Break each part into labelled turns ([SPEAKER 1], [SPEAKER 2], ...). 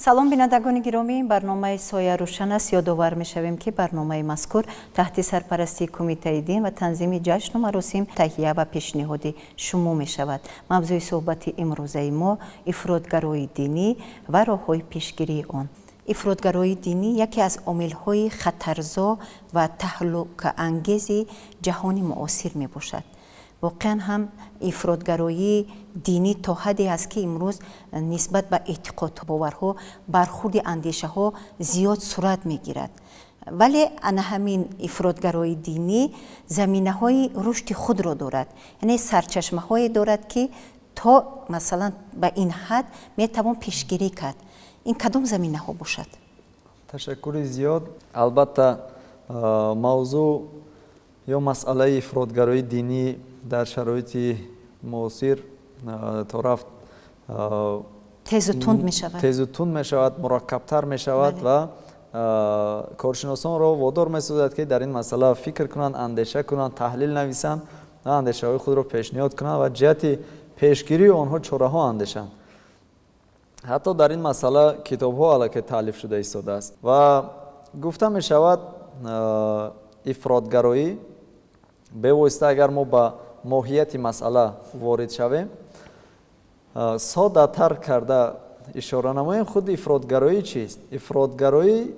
[SPEAKER 1] Салом, бинандагони гиромӣ, барномаи «Соя рӯшан» аст. Ёдовар мешавем, ки барномаи мазкур таҳти сарпарастии Кумитаи дин ва танзими ҷашну маросим таҳия ва пешниҳоди шумо мешавад. Мавзӯи суҳбати имрӯзаи мо ифротгароии динӣ ва роҳҳои пешгирии он. Ифротгароии динӣ яке аз омилҳои хатарзо ва таҳлукаангези ҷаҳони муосир мебошад. Воқеан ҳам ифротгароии динӣ то ҳадде аст, ки имрӯз нисбат ба эътиқоду боварҳо бархурди андешаҳо зиёд сурат мегирад. Вале ана ҳамин ифротгароии динӣ заминаҳои рушди худро дорад, яъне сарчашмаҳое дорад, ки то масалан ба ин ҳад метавон пешгирӣ кард. Ин кадом заминаҳо бошад?
[SPEAKER 2] Ташаккури зиёд. Албатта, мавзӯъ ё масъалаи ифротгароии динӣ дар шароити муосир то рафт
[SPEAKER 1] тезу тунд мешавад.
[SPEAKER 2] Тезу тунд мешавад, мураккабтар мешавад ва коршиносонро водор месозад, ки дар ин масъала фикр кунанд, андеша кунанд, таҳлил нависанд ва андешаҳои худро пешниҳод кунанд ва ҷиҳати пешгирии онҳо чораҳо андешанд. Ҳатто дар ин масъала китобҳо аллакай таълиф шуда истодааст. Ва гуфта мешавад, ифротгароӣ бевосита, агар мо ба моҳияти масъала ворид шавем, соддатар карда ишора намоем, худ ифротгароӣ чист? Ифротгароӣ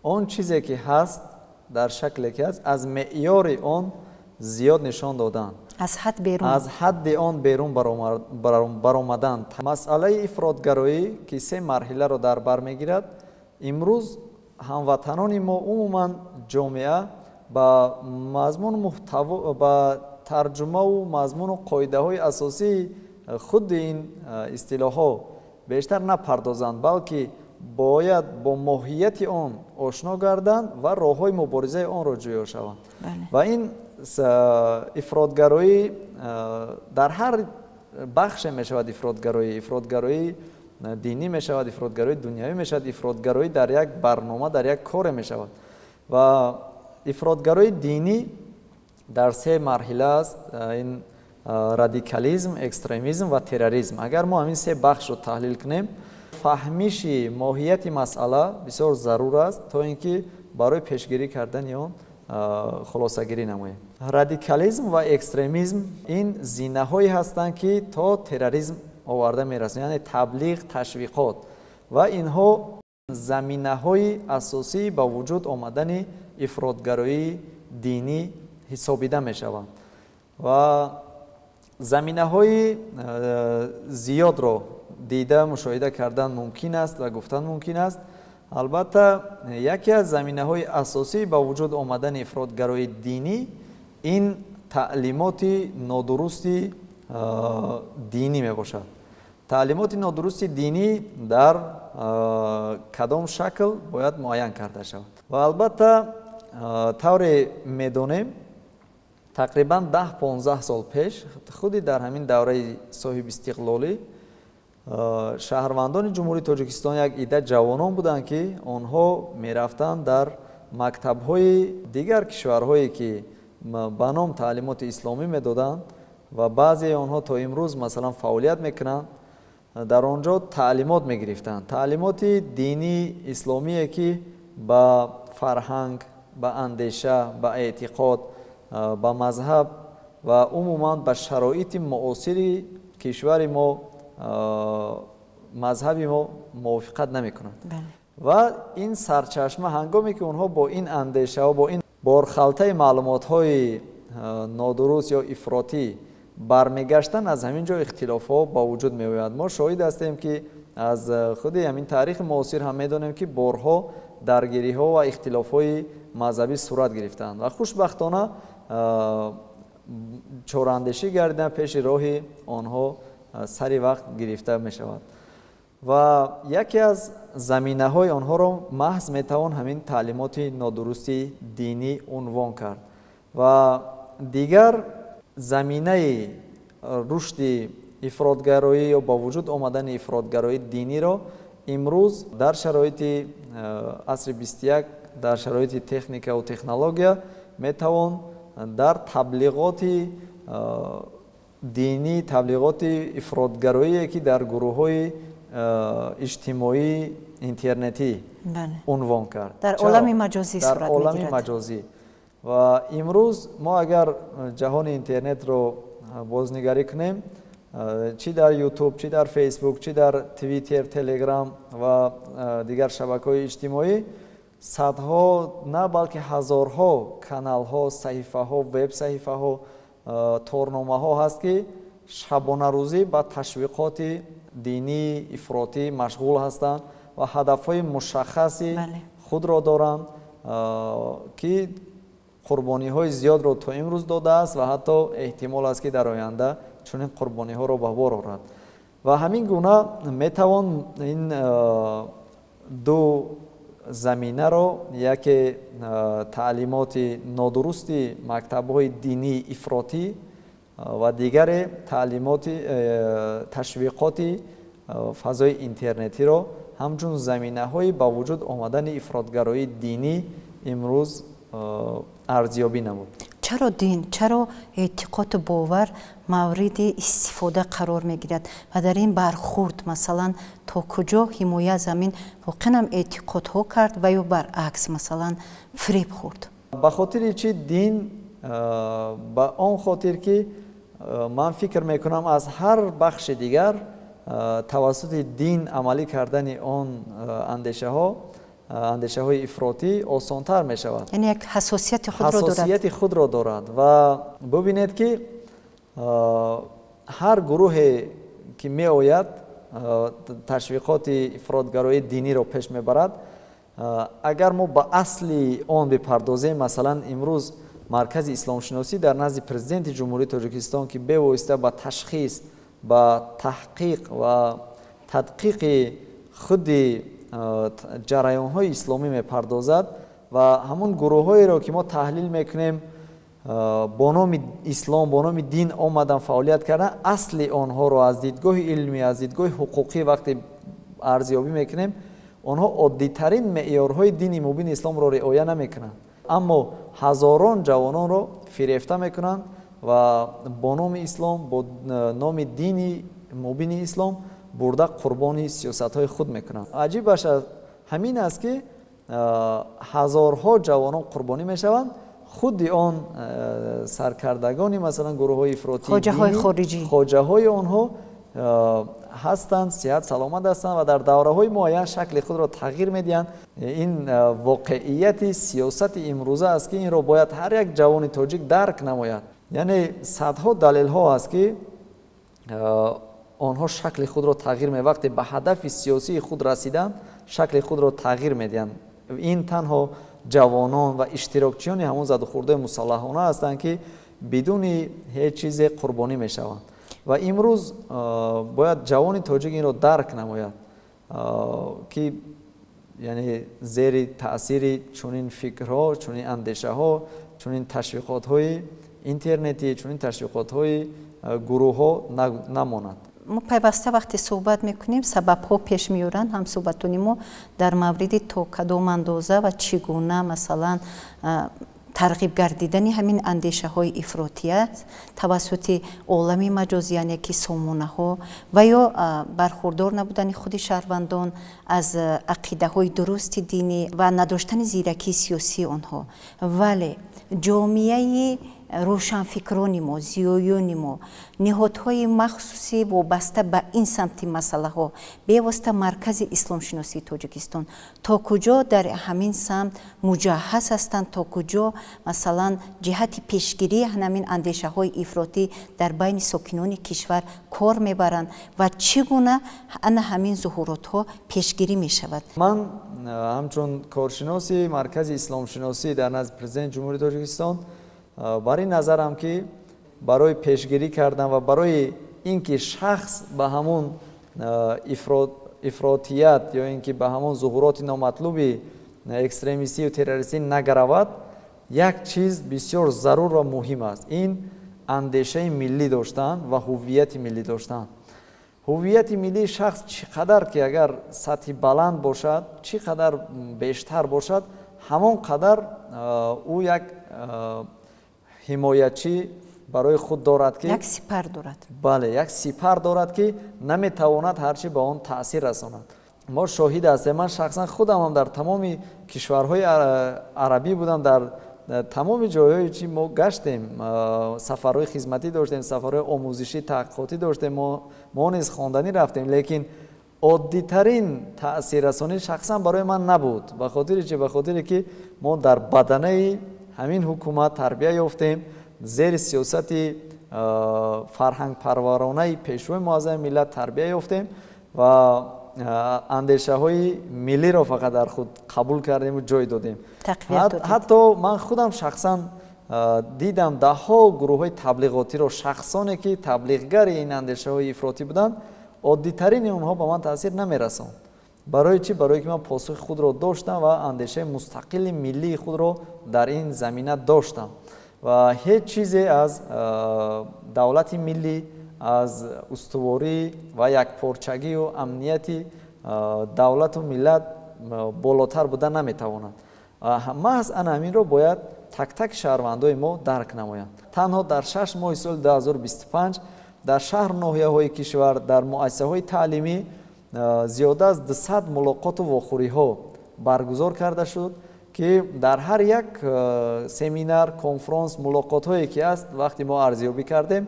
[SPEAKER 2] он чизе ки ҳаст, дар шакле ки ҳаст, аз меъёри он зиёд нишон додан.
[SPEAKER 1] Аз ҳад берун.
[SPEAKER 2] Аз ҳадди он берун баромадан. Масъалаи ифротгароӣ, ки се марҳиларо дар бар мегирад, имрӯз ҳамватанони мо, умуман ҷомеа ба мазмуну муҳтаво, ба тарҷумаву мазмуну қоидаҳои асосии худи ин истилоҳҳо бештар напардозанд, балки бояд бо моҳияти он ошно гарданд ва роҳҳои муборизаи онро ҷӯё шаванд. Ва ин ифротгароӣ дар ҳар бахше мешавад. Ифротгароӣ, ифротгароии динӣ мешавад, ифротгароии дунявӣ мешавад, ифротгароӣ дар як барнома, дар як коре мешавад. Ва ифротгароии динӣ дар се марҳила аст: ин радикализм, экстремизм ва терроризм. Агар мо ҳамин се бахшро таҳлил кунем, фаҳмиши моҳияти масъала бисёр зарур аст, то ин ки барои пешгирӣ кардани он хулосагирӣ намоем. Радикализм ва экстремизм ин зинаҳое ҳастанд, ки то терроризм оварда мерасонад, яъне таблиғ, ташвиқот, ва инҳо заминаҳои асосии ба вуҷуд омадани ифротгароии динӣ ҳисобида мешаванд. Ва заминаҳои зиёдро дида, мушоҳида кардан мумкин аст ва гуфтан мумкин аст. Албатта, яке аз заминаҳои асосии ба вуҷуд омадани ифротгароии динӣ ин таълимоти нодурусти динӣ мебошад. Таълимоти нодурусти динӣ дар кадом шакл бояд муайян карда шавад. Ва албатта, тавре медонем, тақрибан 10-15 сол пеш, худи дар ҳамин давраи соҳибистиқлолӣ, шаҳрвандони Ҷумҳурии Тоҷикистон як ида ҷавонон буданд, ки онҳо мерафтанд дар мактабҳои дигар кишварҳое, ки ба ном таълимоти исломӣ медоданд, ва баъзеи онҳо то имрӯз масалан фаъолият мекунанд, дар он ҷо таълимот мегирифтанд, таълимоти динии исломие, ки ба фарҳанг, ба андеша, ба эътиқод, ба мазҳаб ва умуман ба шароити муосири кишвари мо, мазҳаби мо мувофиқат намекунад. Ва ин сарчашма, ҳангоме ки онҳо бо ин андешаҳо, бо ин борхалтаи маълумотҳои нодуруст ё ифротӣ бармегаштанд, аз ҳамин ҷо ихтилофҳо ба вуҷуд меояд. Мо шоҳид ҳастем, ки аз худи ҳамин таърихи муосир ҳам медонем, ки борҳо даргириҳо ва ихтилофҳои мазҳабӣ сурат гирифтанд ва хушбахтона чораандешӣ гардидан, пеши роҳи онҳо сари вақт гирифта мешавад. Ва яке аз заминаҳои онҳоро маҳз метавон ҳамин таълимоти нодурусти динӣ унвон кард. Ва дигар заминаи рушди ифротгароӣ ё ба вуҷуд омадани ифротгароии диниро имрӯз дар шароити асри 21, дар шароити техникаву технология метавон дар таблиғоти динӣ, таблиғоти ифротгароие, ки дар гурӯҳҳои иҷтимоии интернетӣ унвон кард.
[SPEAKER 1] Дар олами маҷозӣ
[SPEAKER 2] сурат мегирад. Дар олами маҷозӣ. Ва имрӯз мо агар ҷаҳони интернетро бознигарӣ кунем, чӣ дар Ютуб, чӣ дар Фейсбук, чӣ дар Твиттер, Телеграм ва дигар шабакаҳои иҷтимоӣ садҳо на балки ҳазорҳо каналҳо, саҳифаҳо, веб-саҳифаҳо, торномаҳо ҳаст, ки шабонарӯзӣ ба ташвиқоти динии ифротӣ машғул ҳастанд ва ҳадафҳои мушаххаси худро доранд, ки қурбониҳои зиёдро то имрӯз додааст ва ҳатто эҳтимол аст, ки дар оянда чунин қурбониҳоро ба бор орад. Ва ҳамин гуна метавон ин ду заминаро, яке таълимоти нодурусти мактабҳои динии ифротӣ ва дигаре таълимоти ташвиқоти фазои интернетиро ҳамчун заминаҳои ба вуҷуд омадани ифротгароии динӣ имрӯз арзёбӣ намуд.
[SPEAKER 1] Чаро дин, чаро эътиқоду бовар мавриди истифода қарор мегирад ва дар ин бархурд масалан то куҷо ҳимоя аз ҳамин воқеан ҳам эътиқодҳо кард ва ё баръакс масалан фиреб хӯрд?
[SPEAKER 2] Ба хотири чи дин? Ба он хотир ки ман фикр мекунам аз ҳар бахши дигар тавассути дин амалӣ кардани он андешаҳои ифротӣ осонтар мешавад.
[SPEAKER 1] Яъне як ҳассосияти худро дорад.
[SPEAKER 2] Ҳассосияти худро дорад. Ва бубинед, ки ҳар гурӯҳе ки меояд ташвиқоти ифротгароии диниро пеш мебарад, агар мо ба асли он бипардозем, масалан имрӯз Маркази исломшиносӣ дар назди Президенти Ҷумҳурии Тоҷикистон, ки бевосита ба ташхис, ба таҳқиқ ва тадқиқи худи ҷараёнҳои исломӣ мепардозад ва ҳамон гурӯҳҳоеро ки мо таҳлил мекунем бо номи ислом, бо номи дин омадан фаъолият кардан, асли онҳоро аз дидгоҳи илмӣ, аз дидгоҳи ҳуқуқӣ вақте арзёбӣ мекунем, онҳо оддитарин меъёрҳои дини мубини исломро риоя намекунанд, аммо ҳазорон ҷавононро фирефта мекунанд ва бо номи ислом, бо номи дини мубини ислом бурда қурбони сиёсатҳои худ мекунанд. Аҷибаш ҳамин аст, ки ҳазорҳо ҷавонон қурбонӣ мешаванд, худи он саркардагони масалан гурӯҳҳои ифротии
[SPEAKER 1] хоҷаҳои хориҷӣ,
[SPEAKER 2] хоҷаҳои онҳо ҳастанд, сиҳат саломат ҳастанд ва дар давраҳои муайян шакли худро тағйир медиҳанд. Ин воқеияти сиёсати имрӯза аст, ки инро бояд ҳар як ҷавони тоҷик дарк намояд. Яъне садҳо далелҳо аст, ки онҳо шакли худро тағйир медиҳанд. Вақте ба ҳадафи сиёсии худ расиданд, шакли худро тағйир медиҳанд. Ин танҳо ҷавонон ва иштирокчиёни ҳамон задухӯрдҳои мусаллаҳона ҳастанд, ки бидуни ҳеҷ чизе қурбонӣ мешаванд. Ва имрӯз бояд ҷавони тоҷик инро дарк намояд, ки яъне зери таъсири чунин фикрҳо, чунин андешаҳо, чунин ташвиқотҳои интернетӣ, чунин ташвиқотҳои гурӯҳҳо намонад.
[SPEAKER 1] Мо пайваста вақте суҳбат мекунем, сабабҳо пеш меоранд ҳамсуҳбатони мо дар мавриди то кадом андоза ва чӣ гуна масалан тарғиб гардидани ҳамин андешаҳои ифротия тавассути олами маҷозӣ, яъне ки сомонаҳо ва ё бархурдор набудани худи шаҳрвандон аз ақидаҳои дурусти динӣ ва надоштани зиракии сиёсии онҳо. Вале ҷомеаи рӯшанфикрони мо, зиёёни мо, ниҳодҳои махсуси вобаста ба ин самти масъалаҳо, бевосита Маркази исломшиносии Тоҷикистон то куҷо дар ҳамин самт муҷаҳҳаз ҳастанд, то куҷо масалан ҷиҳати пешгирии ҳамин андешаҳои ифротӣ дар байни сокинони кишвар кор мебаранд ва чӣ гуна ана ҳамин зуҳуротҳо пешгирӣ мешавад?
[SPEAKER 2] Ман ҳамчун коршиноси Маркази исломшиносӣ дар назди Президенти Ҷумҳурии Тоҷикистон бар ин назарам, ки барои пешгирӣ кардан ва барои ин ки шахс ба ҳамун ифротият ё ин ки ба ҳамон зуҳуроти номатлуби экстремистию террористӣ нагаравад, як чиз бисёр зарур ва муҳим аст. Ин андешаи миллӣ доштан ва ҳуввияти миллӣ доштан. Ҳуввияти миллии шахс чӣ қадар ки агар сатҳи баланд бошад, чӣ қадар бештар бошад, ҳамон қадар ӯ як ҳимоячӣ барои худ дорад, ки
[SPEAKER 1] як сипар дорад.
[SPEAKER 2] Бале, як сипар дорад, ки наметавонад ҳарчи ба он таъсир расонад. Мо шоҳид ҳастем. Ман шахсан худам ҳам дар тамоми кишварҳои арабӣ будам, дар тамоми ҷойҳое чи мо гаштем, сафарҳои хизматӣ доштем, сафарҳои омӯзишӣ, таҳқиқотӣ доштем, мо низ хонданӣ рафтем, лекин оддитарин таъсиррасонӣ шахсан барои ман набуд. Ба хотири чи? Ба хотире ки мо дар баданаи ҳамин ҳукумат тарбия ёфтем, зери сиёсати фарҳангпарваронаи Пешвои Муаззами миллат тарбия ёфтем ва андешаҳои миллиро фақат дар худ қабул кардему ҷой додем. Ҳатто ман худам шахсан дидам даҳҳо гурӯҳҳои таблиғотиро, шахсоне ки таблиғгари ин андешаҳои ифротӣ буданд, оддитарини онҳо ба ман таъсир намерасонд. Барои чӣ? Барое ки ман посухи худро доштам ва андешаи мустақили миллии худро дар ин замина доштам ва ҳеҷ чизе аз давлати миллӣ, аз устуворӣ ва якпорчагию амнияти давлату миллат болотар буда наметавонад. Маҳз ана ҳаминро бояд так-таки шаҳрвандои мо дарк намоянд. Танҳо дар 6 моҳи соли 2025 дар шаҳру ноҳияҳои кишвар, дар муассисаҳои таълимӣ зиёда аз 200 мулоқоту вохӯриҳо баргузор карда шуд, ки дар ҳар як семинар, конфронс, мулоқотҳое ки аст, вақте мо арзёбӣ кардем,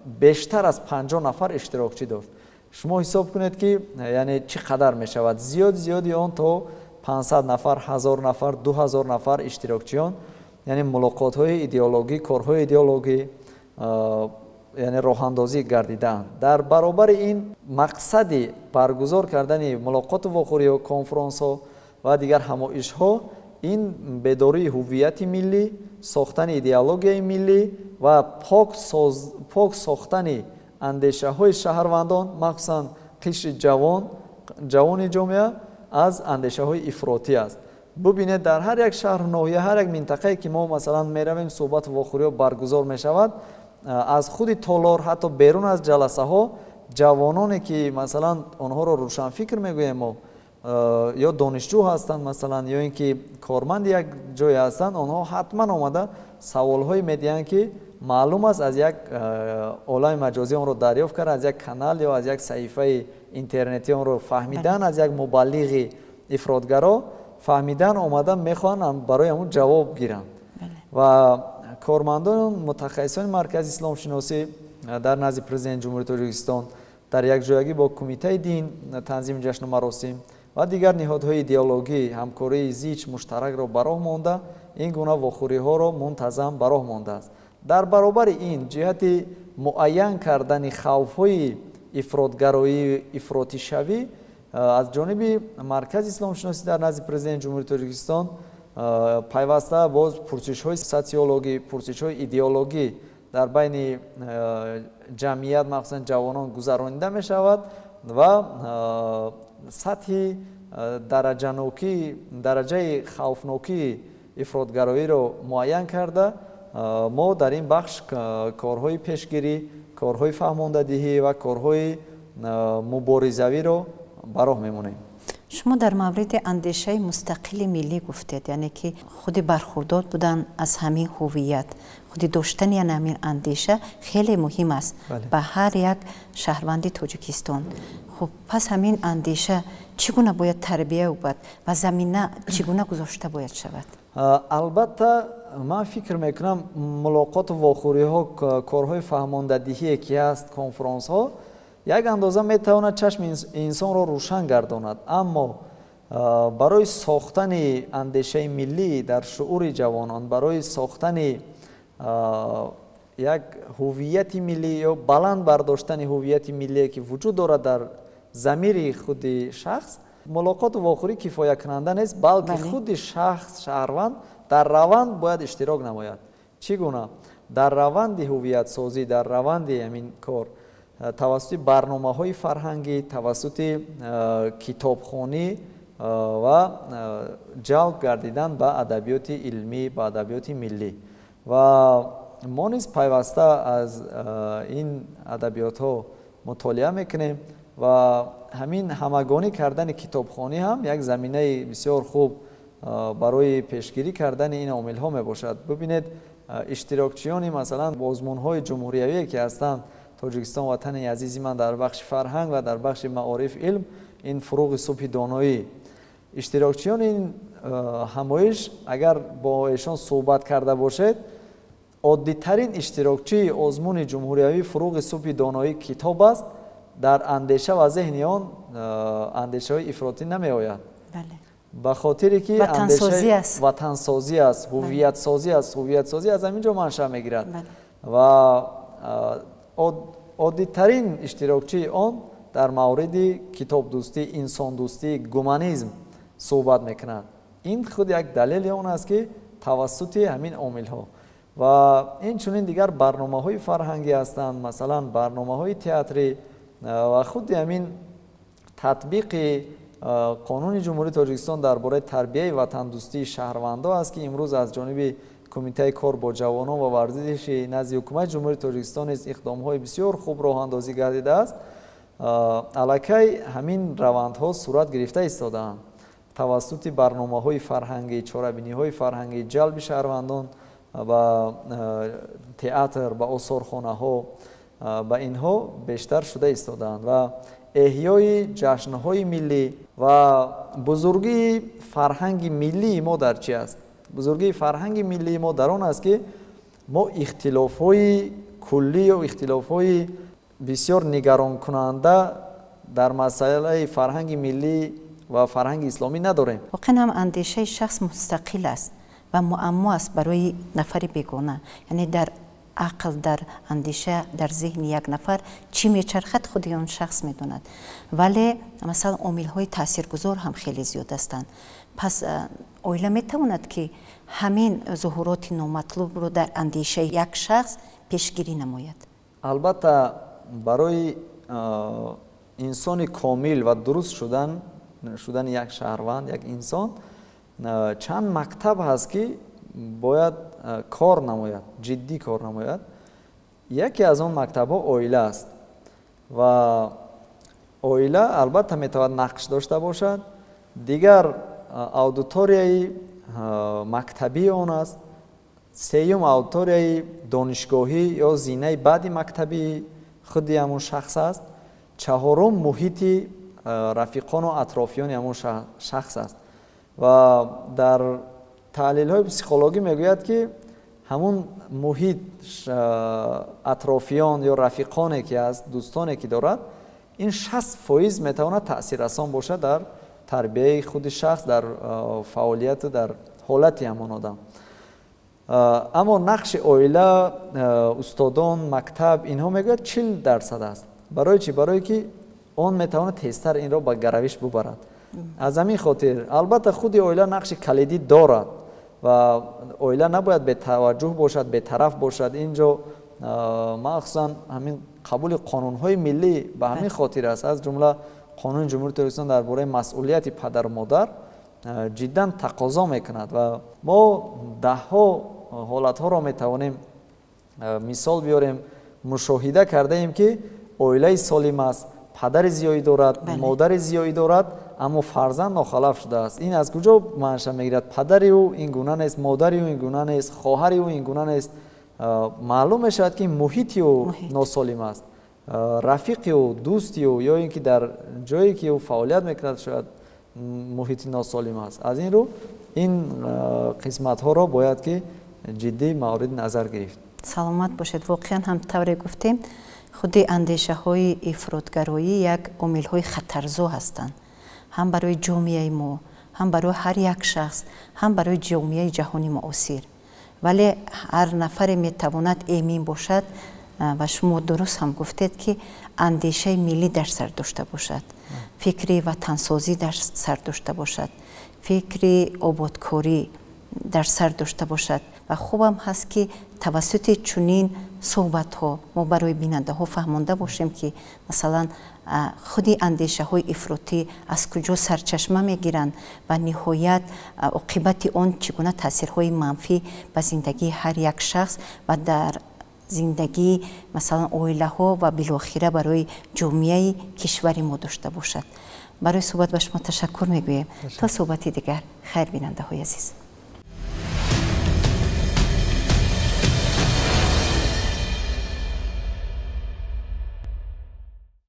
[SPEAKER 2] бештар аз 50 нафар иштирокчӣ дошт. Шумо ҳисоб кунед, ки яъне чӣ қадар мешавад. Зиёд зиёди он то 500 нафар, 1000 нафар, 2000 нафар иштирокчиён, яъне мулоқотҳои идеологӣ, корҳои идеологӣ, яъне роҳандозӣ гардидаанд. Дар баробари ин мақсади баргузор кардани мулоқоту вохӯриҳо, конфронсҳо ва дигар ҳамоишҳо ин бедории ҳуввияти миллӣ, сохтани идеологияи миллӣ ва пок сохтани андешаҳои шаҳрвандон, махсусан қишри ҷавони ҷомеа аз андешаҳои ифротӣ аст. Бубинед, дар ҳар як шаҳру ноҳия, ҳар як минтақае ки мо масалан меравем, суҳбату вохӯриҳо баргузор мешавад, аз худи толор, ҳатто берун аз ҷаласаҳо ҷавононе ки масалан онҳоро рӯшанфикр мегӯем мо, ё донишҷӯ ҳастанд масалан, ё ин ки корманди як ҷое ҳастанд, онҳо ҳатман омада саволҳое медиҳанд, ки маълум аст аз як олами маҷозӣ онро дарёфт карда, аз як канал ё аз як саҳифаи интернетӣ онро фаҳмидан, аз як мубаллиғи ифротгаро фаҳмидан, омада мехоҳанд барои ҳамун ҷавоб гиранд. Ва кормандон, мутахассисони Маркази исломшиносӣ дар назди Президенти Ҷумҳурии Тоҷикистон дар якҷоягӣ бо Кумитаи дин, танзими ҷашну маросим ва дигар ниҳодҳои идеологӣ ҳамкории зич муштаракро ба роҳ монда, ин гуна вохӯриҳоро мунтазам ба роҳ мондааст. Дар баробари ин, ҷиҳати муайян кардани хавфҳои ифротгароӣ, ифротишавӣ аз ҷониби Маркази исломшиносӣ дар назди Президенти Ҷумҳурии Тоҷикистон пайваста боз пурсишҳои социологӣ, пурсишҳои идеологӣ дар байни ҷамъият, махсусан ҷавонон гузаронида мешавад ва сатҳи дараҷаи хавфнокии ифротгароиро муайян карда, мо дар ин бахш корҳои пешгирӣ, корҳои фаҳмондадиҳӣ ва корҳои муборизавиро ба роҳ мемонем.
[SPEAKER 1] Шумо дар мавриди андешаи мустақили миллӣ гуфтед, яъне ки худи бархурдор будан аз ҳамин ҳуввият, худи доштани ҳамин андеша хеле муҳим аст ба ҳар як шаҳрванди Тоҷикистон. Хуб, пас ҳамин андеша чӣ гуна бояд тарбия ёбад ва замина чӣ гуна гузошта бояд шавад?
[SPEAKER 2] Албатта, ман фикр мекунам, мулоқоту вохӯриҳо, корҳои фаҳмондадиҳие ки ҳаст, конфронсҳо як андоза метавонад чашми инсонро рӯшан гардонад, аммо барои сохтани андешаи миллӣ дар шуури ҷавонон, барои сохтани як ҳуввияти миллӣ ё баланд бардоштани ҳуввияти миллие ки вуҷуд дорад дар замири худи шахс, мулоқоту вохӯрӣ кифоякунанда нест, балки худи шахс, шаҳрванд дар раванд бояд иштирок намояд. Чӣ гуна? Дар раванди ҳуввиятсозӣ, дар раванди ҳамин кор тавассути барномаҳои фарҳангӣ, тавассути китобхонӣ ва ҷалб гардидан ба адабиёти илмӣ, ба адабиёти миллӣ. Ва мо низ пайваста аз ин адабиётҳо мутолиа мекунем ва ҳамин ҳамагонӣ кардани китобхонӣ ҳам як заминаи бисёр хуб барои пешгирӣ кардани ин омилҳо мебошад. Бубинед, Иштирокчиёни масалан озмунҳои ҷумҳуриявие ки ҳастанд, Тоҷикистон ватани азизи ман дар бахши фарҳанг ва дар бахши маориф илм, ин фуруғи субҳи доноӣ, иштирокчиёни ин ҳамоиш агар бо эшон суҳбат карда бошед, оддитарин иштирокчии озмуни ҷумҳуриявии фуруғи субҳи доноӣ китоб аст, дар андеша ва зеҳни он андешаҳои ифротӣ намеояд. Ба хотире ки ватансозӣ аст, ҳувиятсозӣ аст, ҳувиятсозӣ аз ҳамин ҷо маншаъ мегирад. Ва оддитарин иштирокчии он дар мавриди китобдӯстӣ, инсондӯстӣ, гуманизм суҳбат мекунад. Ин худ як далели он аст, ки тавассути ҳамин омилҳо. Ва инчунин дигар барномаҳои фарҳангӣ ҳастанд, масалан барномаҳои театрӣ ва худи ҳамин татбиқи қонуни Ҷумҳурии Тоҷикистон дар бораи тарбияи ватандӯстии шаҳрвандо аст, ки имрӯз аз ҷониби Кумитаи кор бо ҷавонон ва варзиши назди Ҳукумати Ҷумҳурии Тоҷикистон низ иқдомҳои бисёр хуб роҳандозӣ гардидааст. Аллакай ҳамин равандҳо сурат гирифта истодаанд тавассути барномаҳои фарҳангӣ, чорабиниҳои фарҳангӣ, ҷалби шаҳрвандон ба театр, ба осорхонаҳо, ба инҳо бештар шуда истодаанд ва эҳёи ҷашнҳои миллӣ. Ва бузургии фарҳанги миллии мо дар чи аст? Бузургии фарҳанги миллии мо дар он аст, ки мо ихтилофҳои куллӣ ё ихтилофҳои бисёр нигаронкунанда дар масъалаи фарҳанги миллӣ ва фарҳанги исломӣ надорем.
[SPEAKER 1] Воқеан ҳам андешаи шахс мустақил аст ва муаммо аст барои нафари бегона. Яъне дар ақл, дар андеша, дар зеҳни як нафар чӣ мечархад, худи он шахс медонад. Вале масалан омилҳои таъсиргузор ҳам хеле зиёд ҳастанд. Пас оила метавонад, ки ҳамин зуҳуроти номатлубро дар андешаи як шахс пешгирӣ намояд?
[SPEAKER 2] Албатта, барои инсони комил ва дуруст шудани як шаҳрванд, як инсон, чанд мактаб ҳаст, ки бояд кор намояд, ҷиддӣ кор намояд. Яке аз он мактабҳо оила аст ва оила албатта метавонад нақш дошта бошад. Дигар аудиторияи мактабии он аст. Сеюм аудиторияи донишгоҳӣ ё зинаи баъди мактабии худи ҳамон шахс аст. Чаҳорум муҳити рафиқону атрофиёни ҳамон шахс аст. Ва дар таҳлилҳои психологӣ мегӯяд, ки ҳамун муҳит, атрофиён ё рафиқоне ки аст, дӯстоне ки дорад, ин 60% метавонад таъсиррасон бошад дар тарбияи худи шахс, дар фаъолияту дар ҳолати ҳамон одам. Аммо нақши оила, устодон, мактаб, инҳо мегӯяд 40% аст. Барои чӣ? Барое ки он метавонад тезтар инро ба гаравиш бубарад. Аз ҳамин хотир албатта худи оила нақши калидӣ дорад ва оила набояд бетаваҷҷӯҳ бошад, бетараф бошад. Ин ҷо махсусан ҳамин қабули қонунҳои миллӣ ба ҳамин хотир аст. Аз ҷумла қонуни Ҷумҳурии Тоҷикистон дар бораи масъулияти падару модар ҷиддан тақозо мекунад ва мо даҳҳо ҳолатҳоро метавонем мисол биёрем, мушоҳида кардаем, ки оилаи солим аст, падари зиёӣ дорад, модари зиёӣ дорад, аммо фарзанд нохалаф шудааст. Ин аз куҷо манша мегирад? Падари ӯ ин гуна нест, модари ӯ ин гуна нест, хоҳари ӯ ин гуна нест. Маълум мешавад, ки муҳити ӯ носолим аст. Рафиқи ӯ, дӯсти ӯ ё ин ки дар ҷое ки ӯ фаъолият мекунад, шояд муҳити носолим аст. Аз ин рӯ ин қисматҳоро бояд ки ҷиддӣ мавриди назар гирифт.
[SPEAKER 1] Саломат бошед. Воқеан ҳам тавре гуфтем, худи андешаҳои ифротгароӣ як омилҳои хатарзо ҳастанд, ҳам барои ҷомеаи мо, ҳам барои ҳар як шахс, ҳам барои ҷомеаи ҷаҳони муосир. Вале ҳар нафаре метавонад эмин бошад ва шумо дуруст ҳам гуфтед, ки андешаи миллӣ дар сар дошта бошад, фикри ватансозӣ дар сар дошта бошад, фикри ободкорӣ дар сар дошта бошад. Ва хубам ҳаст, ки тавассути чунин суҳбатҳо мо барои бинандаҳо фаҳмонда бошем, ки масалан худи андешаҳои ифротӣ аз куҷо сарчашма мегиранд ва ниҳоят оқибати он чӣ гуна таъсирҳои манфӣ ба зиндагии ҳар як шахс ва дар зиндагии масалан оилаҳо ва билохира барои ҷомеаи кишвари мо дошта бошад. Барои суҳбат ба шумо ташаккур мегӯем. То суҳбати дигар, хайр, бинандаҳои азиз.